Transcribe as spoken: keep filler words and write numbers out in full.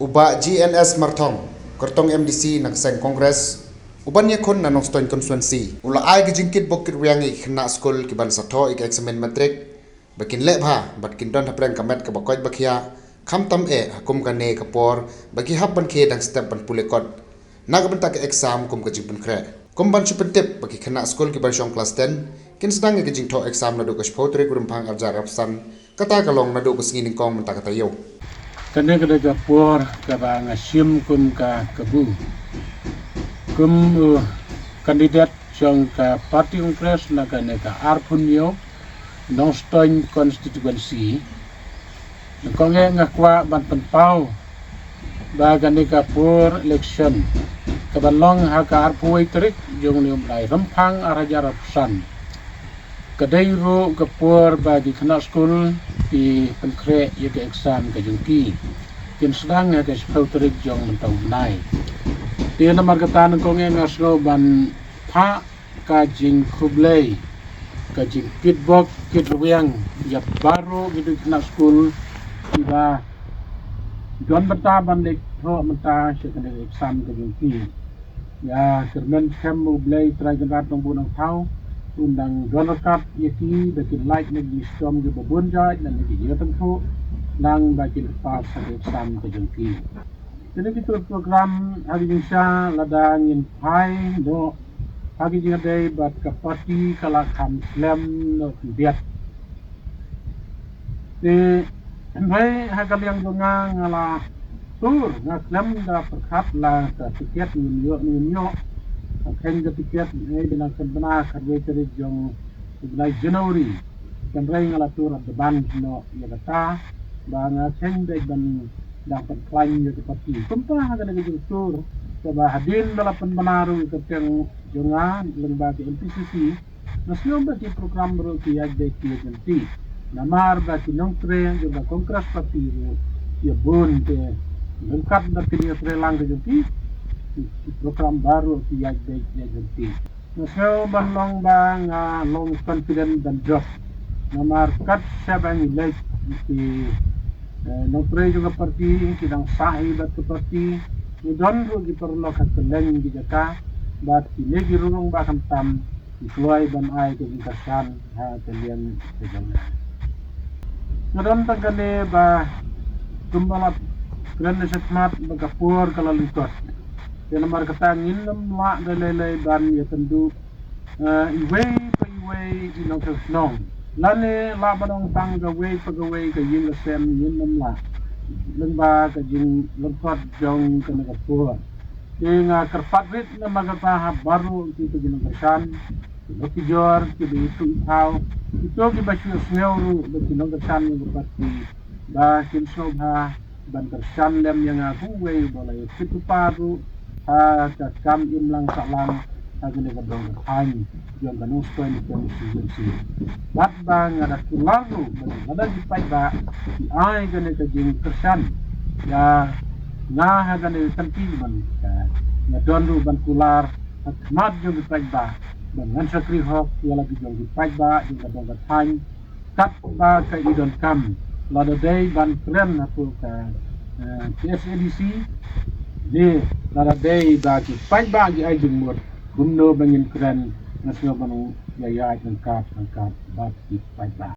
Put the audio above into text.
U Bah G N S Marthong, kyrtong M D C na ka seng Congress, u ban ïakhun na Nongstoiñ constituency, u la ai ka jingkitbok kitrwiang ïa ki khynnah skul ki ban sa thoh ïa ka eksamin matric ba kin leh bha bad kin don hapdeng ka met kaba koit ba khiah, khamtam eh ha kum kane ka por ba ki hap ban khie dang step ban pule kot na ka bynta ka exam kum ka jingpynkhreh. Kum ban shu pyntip ba ki khynnah skul ki ban shong klas ten kin sdang ïa ka jingthoh exam naduh ka shiphew tarik u Rymphang arhajar arphew san, kata ka long naduh ka sngi nyngkong mynta ka taïew. Kane ka dei ka por kaba nga shim kum ka kabu, kum u kandidet jong ka party Congress na kane ka arphew hynñiew Nongstoiñ constituency. Nyngkong eh nga kwah ban pynpaw ba kane ka por election kaban long ha ka arphew wei tarik jong une u bnai Rymphang arhajar arphew san, ka dei ruh ka por ba ki khynnah skul ki pynkhreh ïa ka exam ka jong ki, kin sdang ha ka shiphew tarik jong mynta u bnai. Te namar kata nyngkong eh nga sngew ban phah ka jingkhublei, ka jingkitbok kitrwiang ïa baroh kito ki khynnah skul kiba don bynta ban leit thoh mynta sha kane ka exam ka jong ki. Ïa kyrmen skhem U Blei Trai Kynrad Nongbuh Nongthaw un dang don ryngkat ïa ki ba kin lait na ki shitom kiba bun jait, na ki ïa tang thoh nang ba kin pass ha ka exam ka jong ki. Kine kito ki program ha ki jingshisha lada ngin phai noh ha ki jingïadei bad ka party ka la kham slem noh khyndiat. Te hynrei ha ka liang jong nga, nga la tur, nga khlem da pyrkhat la ka tiket ngin ïoh ne ngin ym ïoh. Nga kheiñ ka tiket, eh, ba nang kynbna khatwei tarik jong u bnai January. Hynrei nga la tur da ban noh ïa kata ba nga kheiñ beit ban dang pynkhlaiñ ïa ka party. Kumta ha kane ka jingtur kaba hadien ba la pynbna ruh ïa ka kyrteng jong nga lyngba ka M P C C, nga sngew ba ki program ruh ki ïaid beit ki ïaid lynti. Namar ba ki nongtrei jong ka Congress Party ruh ki ïa bun te, ryngkat bad kine ki ïatrei lang ka jong ki, ki program baroh ki ïaid beit ïaid lynti. Nga sngew ban long ba nga long confident ban jop. Namar kat shaba ngi leit ki, eh, nongtrei jong ka party ki dang sah hi bad ka party. Ngi don ruh ki paralok ha kylleng ki jaka bad kine ki rung ba khamtam ki kloi ban ai ka jingkyrshan ha ka liang ka jong nga. Nga don tang kane ba kumba la kren na shakhmat ba ka por ka la lyngkot. Te namar kata ngin ym lah da lei lei ban ïakynduh, eh, iwei pa iwei i nongshong shnong. Lane lah ban ong tang kawei pa kawei ka ïing ka sem, ngin ym lah. Lyngba ka jinglyngkot jong kane ka por. Te nga kyrpad rit namar kata ha baroh kito ki nongkyrshan, ki lok ki jor, kiba ïathuh ïathaw, kito kiba shu ïasngew ruh da ki nongkyrshan jong ka party ba kin sngewbha ban kyrshan lem ïa nga kum uwei uba la ïa kit lypa ruh ha ka kam imlang sahlang ha kane ka dong ka thaiñ jong ka Nongstoiñ Constituency. Bad ba nga da kular ruh ba lada ki paidbah ki ai kane ka jingkyrshan ïa nga ha kane ka kynti, ban ka, nga don ruh ban kular ha khmat jong ki paidbah ba ngan shakri hok ïa la ki jong ki paidbah jong ka dong ka thaiñ katba ka i donkam. Lada dei ban kren hapoh ka, eh, K S A D C, ne lada dei ba ki paidbah ki ai jingmut, kumno ba ngin kren, nga sngew ban ïa ïaid ryngkat ryngkat bad ki paidbah.